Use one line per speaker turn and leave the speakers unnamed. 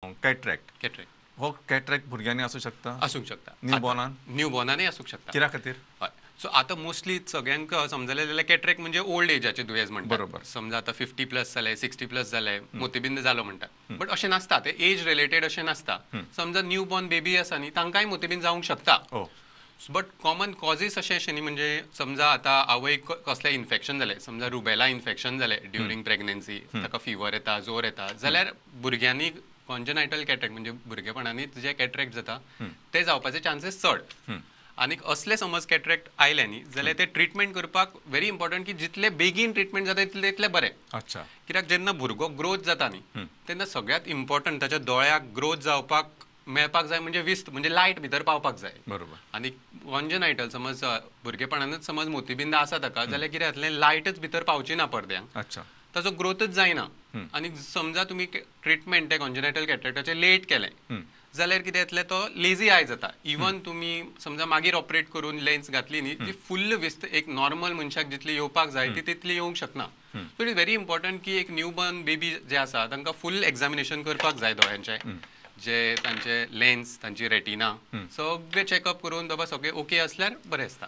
Cataract.
Cataract
हो cataract भुरग्यांनी आसूं शकता,
आसूंक शकता,
न्यू बॉर्नान,
न्यू बॉर्नानय आसूंक शकता.
कित्या खातीर?
हय, सो आतां मोस्टली सगळ्यांक समजलें जाल्यार कॅट्रॅक्ट म्हणजे ओल्ड एजाचें दुयेंस म्हणटा.
बरोबर.
समजा आतां 50 प्लस जाले, 60 प्लस जाले, मोतीबिंद जालो म्हणटात, बट अशें नासता, ते एज रिलेटेड अशें नासता. समजा न्यू बॉर्न बेबी आसा न्ही, तांकांय मोतीबिंद जावंक शकता. बट कॉमन कॉजीस अशें अशें न्ही, म्हणजे समजा आतां आवयक कसलें इन्फेक्शन जालें, समजा रुबेला इन्फेक्शन जालें ड्युरींग प्रेग्नन्सी, ताका फिवर येता, जोर येता, जाल्यार भुरग्यांनी कॉन्जेनायटल कॅट्रॅक्ट म्हणजे भुरगेपणांनी जे कॅट्रॅक्ट जाता ते जावपाचे चान्सीस चड. आनीक असले समज कॅट्रॅक्ट आयले न्ही जाल्यार ते ट्रिटमेंट करपाक व्हेरी इम्पॉर्टंट की जितले बेगीन ट्रिटमेंट जाता तितले तितलें बरें.
अच्छा.
कित्याक जेन्ना भुरगो ग्रोथ जाता न्ही तेन्ना सगळ्यांत इम्पॉर्टंट ताच्या दोळ्याक ग्रोथ जावपाक मेळपाक जाय, म्हणजे विस्त म्हणजे लायट भितर पावपाक जाय.
बरोबर.
आनी कॉन्जेनायटल समज भुरगेपणानूच समज मोतीबिंद आसा ताका जाल्यार कितें जातलें, लायटच भितर पावची ना पडद्यांक.
अच्छा.
ताचो ग्रोथच जायना. आनी समजा तुमी ट्रिटमेंट त्या कॉन्जेनायटल कॅट्रॅक्टाचें लेट केलें जाल्यार कितें जातलें, तो लेजी I जाता. इवन तुमी समजा मागीर ऑपरेट करून लेन्स घातली न्ही, ती फुल्ल विस्त एक नॉर्मल मनशाक जितली येवपाक जाय ती तितली येवंक शकना. So it is very important की एक न्यू बॉर्न बेबी जे आसा तांकां फूल एग्जामिनेशन करपाक जाय दोळ्यांचें, जे तांचे लेन्स, तांची रेटिना सगळे चॅकअप करून बाबा सगळे ओके असल्यार बरें आसता.